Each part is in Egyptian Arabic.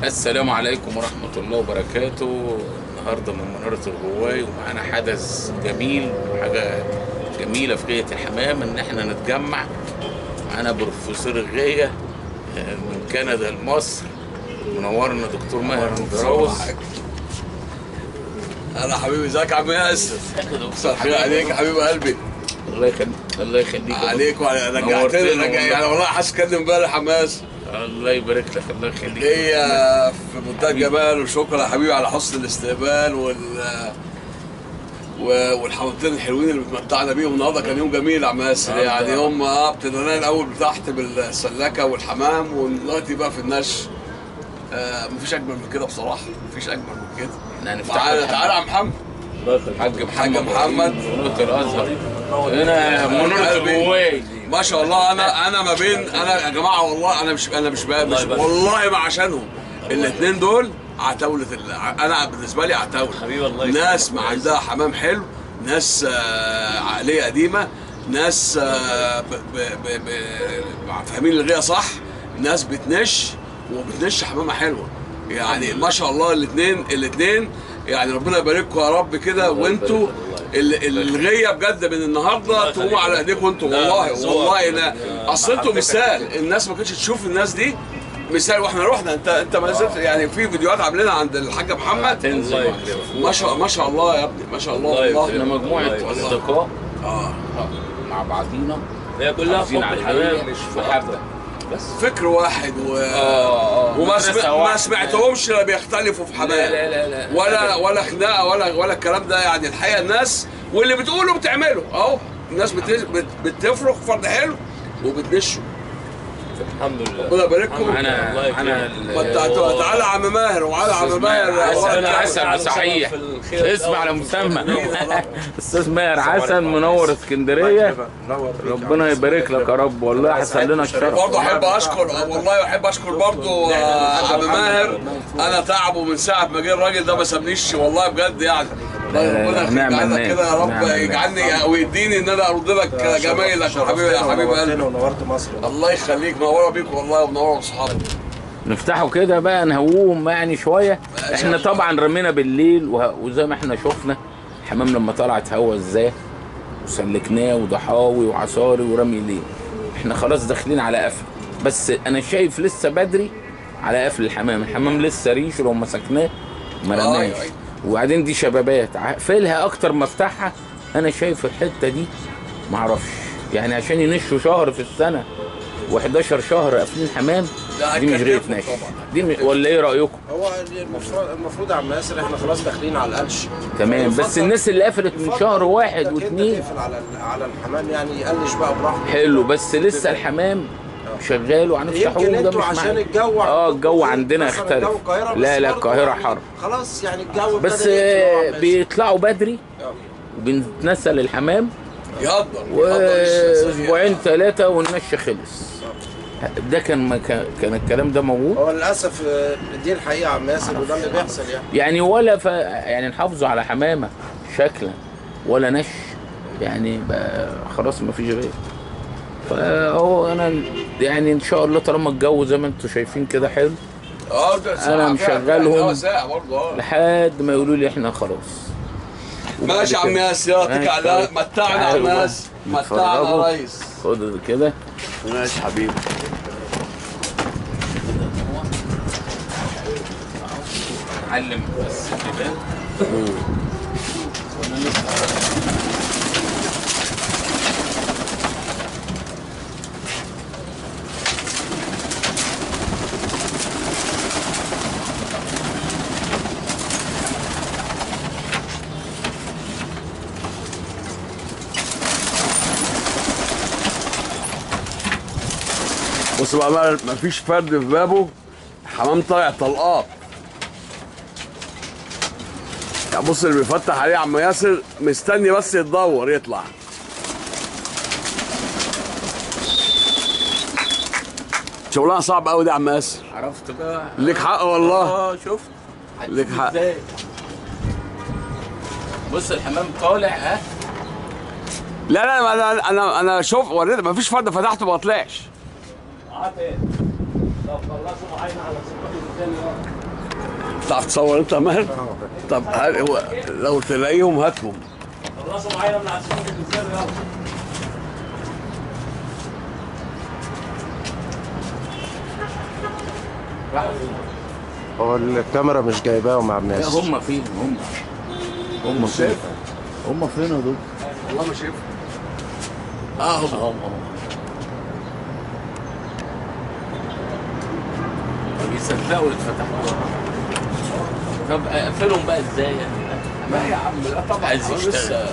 السلام عليكم ورحمة الله وبركاته. النهارده من منارة الغواي، ومعانا حدث جميل وحاجة جميلة في غاية الحمام، إن إحنا نتجمع. معانا بروفيسور الغاية من كندا لمصر، منورنا دكتور ماهر اندراوس. هلا حبيبي، ازيك يا عم ياسر؟ مساء الخير عليك يا حبيب قلبي. الله يخليك، الله يخليك عليك وعلى رجعتنا يعني والله حاسس كده امبارح يا عم ياسر. الله يبارك لك، الله يخليك. هي في منتهى الجمال، وشكرا يا حبيبي على حسن الاستقبال والحمامتين الحلوين اللي بتمتعنا بيهم النهارده. كان يوم جميل يا عم ياسر، يعني يوم ابتدينا الاول تحت بالسلاكه والحمام، ودلوقتي بقى في النش. مفيش اجمل من كده بصراحة، مفيش اجمل من كده. تعالى تعالى يا محمد. حاج محمد منارة الازهر هنا، منارة الغواي ما شاء الله. انا ما بين، انا يا جماعة والله انا مش والله ما عشانهم الاثنين دول عتاوله. انا بالنسبة لي عتاوله حبيبي. الله ناس ما عندها حمام حلو، ناس عقلية قديمة، ناس فاهمين الغيه صح، ناس بتنش وبتنش حمامه حلوة يعني ما شاء الله. الاثنين يعني ربنا يبارككم يا رب كده. وانتوا الغيه بجد من النهارده تقوموا على ايديكم انتوا، والله والله. انا اصل انتوا مثال، الناس ما كانتش تشوف الناس دي مثال، واحنا رحنا انت ما نزلت يعني في فيديوهات عاملينها عند الحاج محمد. ما شاء الله يا ابني، ما شاء الله والله. احنا مجموعة اصدقاء مع بعضينا، هي كلها حب الحمام مش محبة، بس فكر واحد وما ما سمعتهمش لا بيختلفوا في حمام، لا لا لا، ولا خناقه ولا الكلام ده يعني. الحقيقة الناس واللي بتقوله بتعمله اهو، الناس بتفرخ فرد حلو وبتنشه. الحمد لله، ربنا يبارككم. انا تعالى يا عم ماهر، وعلى عم ماهر عسل صحيح، اسمع على مسمى استاذ ماهر عسل، منور اسكندرية، ربنا يبارك لك يا رب. والله حصل لنا الشرف. برضه احب اشكر، والله احب اشكر برضه عم ماهر، انا تعبه من ساعة ما جه الراجل ده ما سابنيش والله بجد يعني. ربنا يخليك كده يا رب، يجعلني ويديني ان انا ارد لك جمايلك يا حبيبي، يا حبيب قلبي. ونورت مصر، الله يخليك، منورة بيك والله ومنوره بصحابك. نفتحه كده بقى، نهوهم يعني شوية. احنا طبعا رمينا بالليل، وزي ما احنا شفنا الحمام لما طلعت هوا ازاي، وسلكناه وضحاوي وعصاري ورمي ليل. احنا خلاص داخلين على قفل، بس انا شايف لسه بدري على قفل الحمام. الحمام لسه ريشه لو مسكناه ما رماش. وبعدين دي شبابات قفلها اكتر ما افتحها. انا شايف الحتة دي معرفش يعني، عشان ينشوا شهر في السنة و11 شهر قافلين حمام، دي مش غير نش دي ولا ايه رايكم؟ هو المفروض يا عم ياسر احنا خلاص داخلين على القلش، تمام، بس الناس اللي قفلت من شهر واحد واثنين تقفل على الحمام يعني، يقلش بقى براحته. حلو، بس لسه الحمام شغال وهنفتحوه. يمكن انتوا عشان الجو الجو عندنا اختلف. لا لا، القاهرة حر خلاص يعني، الجو بس بيطلعوا بدري وبنتنسل الحمام يقدر واسبوعين ثلاثة والنش خلص. ده كان كان الكلام ده موجود. هو للاسف دي الحقيقة يا عم ياسر، وده اللي بيحصل يعني ولا يعني نحافظوا على حمامه شكلا ولا نش يعني، خلاص ما فيش غير. فهو انا يعني ان شاء الله طالما الجو زي ما انتم شايفين كده حلو، انا مشغلهم لحد ما يقولوا لي احنا خلاص. ماشي يا عم ياسر، يعطيك على متعنا يا عم ياسر، متعنا يا ريس. خد كده، ماشي حبيبي. علم بس الجبال. بص بقى، مفيش فرد في بابه، حمام طالع طلقات. يعني بص اللي بيفتح عليه عم ياسر مستني بس يتدور يطلع. شغلانة صعبة قوي دي يا عم ياسر. عرفت بقى، ليك حق والله. شفت، ليك حق. بص الحمام طالع. ها لا لا، انا شوف وريت مفيش فرد فتحته ما طلعش. طب خلصوا معانا على بتعرف تصور انت يا ماهر؟ طب هو لو تلاقيهم هاتهم. خلصوا معايا من على السوق يلا. هو الكاميرا مش جايباهم يا عم ياسر. هم فين؟ هم فين؟ هم فين يا دكتور؟ والله ما شايفهم. هم ما بيصدقوا يتفتحوا. طب اقفلهم بقى ازاي يعني؟ لا يا عم لا طبعا عايز يشتغل.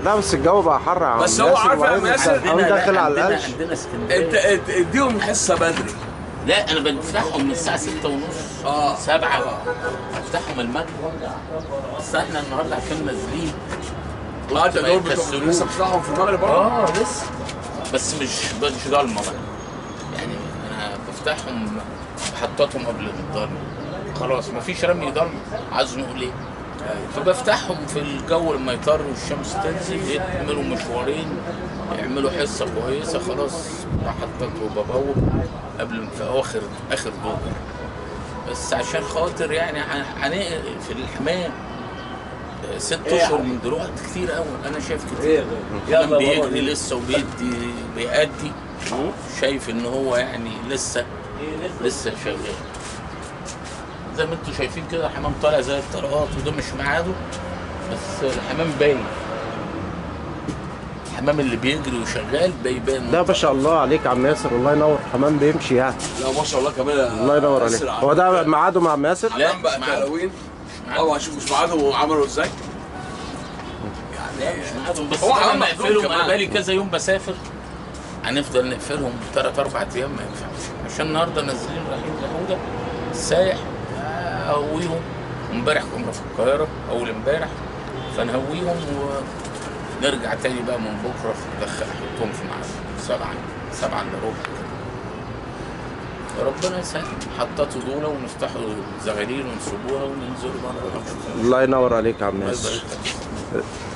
لا بس الجو بقى حر يا عم. بس هو عارف يا عم ياسر داخل على القلش. عندنا اسكندرية. انت اديهم حصة بدري. لا انا بفتحهم من الساعة 6:30 7 بفتحهم المغرب. بس احنا النهارده عشان نازلين. انت دول لسه بتفتحهم في المغرب برضه؟ لسه، بس مش ضلمة بقى يعني. انا بفتحهم بحططهم قبل الضلمة، خلاص مفيش رمي ضلمة، عايز نقول ايه؟ فبفتحهم في الجو لما يطر والشمس تنزل، يعملوا مشوارين، يعملوا حصة كويسة، خلاص بحطط وببوب قبل في اخر ضوء. بس عشان خاطر يعني في الحمام 6 اشهر من دلوقتي كتير قوي، انا شايف كتير. يلا بيجري لسه وبيدي بيأدي، شايف ان هو يعني لسه شغال. زي ما انتم شايفين كده الحمام طالع زي الطرقات، وده مش ميعاده، بس الحمام باين. الحمام اللي بيجري وشغال بيبان. لا ما شاء الله عليك يا عم ياسر، الله ينور، الحمام بيمشي يعني. لا ما شاء الله كمان، الله ينور عليك. هو ده ميعاده مع عم ياسر؟ لا بقى تلاوين. طبعا شوف مش ميعادهم وعملوا ازاي يعني. مش ميعادهم، بس هو نقفلهم. انا بقالي كذا يوم بسافر، هنفضل نقفلهم 3 4 ايام ما ينفعش، عشان النهارده نازلين رايحين لحوده السايح اهويهم. امبارح كنا في القاهرة اول امبارح، فنهويهم ونرجع تاني بقى من بكره ندخل احطهم في ميعاد 7 6:45 كده. ربنا يسهل. حطيتوا دولة ونفتحوا الزغاليل ونسيبوها وننزلوا بره. الله ينور عليك يا عم ياسر.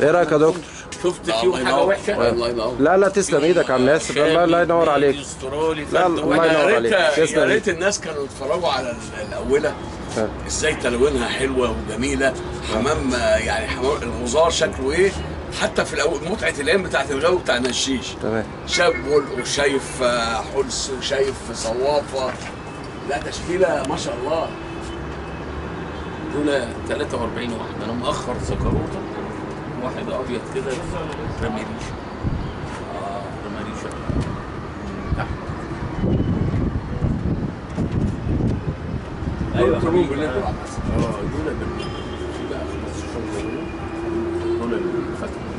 ايه رايك يا دكتور؟ شفت فيهم حاجة وحشة؟ الله ينور. لا لا تسلم ايدك يا عم ياسر، الله ينور عليك. لا الله ينور عليك. يا ريت الناس كانوا يتفرجوا على الاولى ازاي تلوينها حلوة وجميلة. حمام يعني حمام الغزار شكله ايه، حتى في الاول متعه العين بتاعت الغاوي بتاع النشيش. تمام. شايف بلق وشايف حلس وشايف صوافه، لا تشكيله ما شاء الله. دول 43 واحد. انا مأخر زكروته واحد ابيض كده رمي ريشه. رمي ريشه تحت. ايوه دول دول في بقى 15 دول اللي فتحوا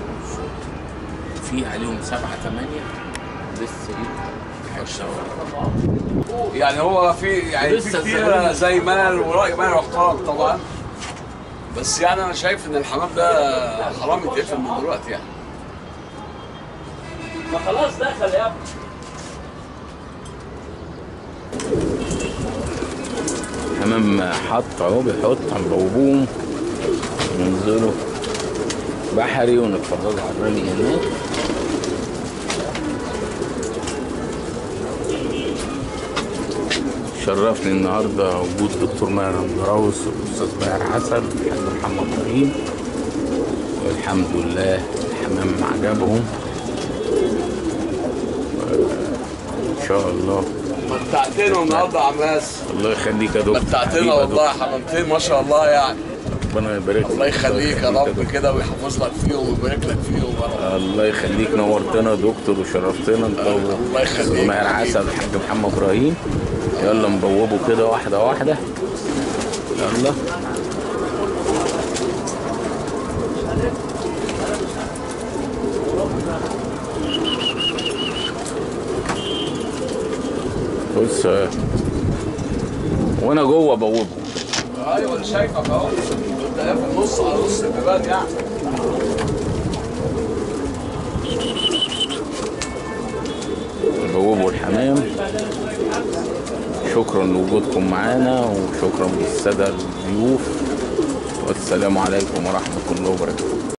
في عليهم 7 8 لسه ايه يعني. هو في يعني في كتير زي مال وراي مال واحترام طبعا، بس يعني انا شايف ان الحمام ده حرام يتقفل من دلوقتي يعني. ما خلاص دخل يا ابني. حمام حط اهو، بيحط هنبوبوهم وننزلوا بحري ونتفرجوا على الرمي هناك. شرفني النهارده وجود دكتور ماهر اندراوس والاستاذ ماهر حسن والحاج محمد ابراهيم، والحمد لله الحمام عجبهم ان شاء الله. متعتنا النهارده يا عم ياسر. الله يخليك يا دكتور، متعتنا والله، حمامتين ما شاء الله يعني. ربنا يبارك لك. الله يخليك يا رب كده ويحافظ لك فيهم ويبارك لك فيهم يا رب. الله يخليك، نورتنا يا دكتور وشرفتنا انت. الله يخليك. ماهر عسل والحاج محمد ابراهيم. يلا نبوبه كده واحدة واحدة. يلا بص وانا جوه بوبه. ايوه انا شايفك اهو، انت في النص على نص البيبان يعني. بوبوا الحمام. شكرا لوجودكم معانا وشكرا للسادة الضيوف، والسلام عليكم ورحمة الله وبركاته.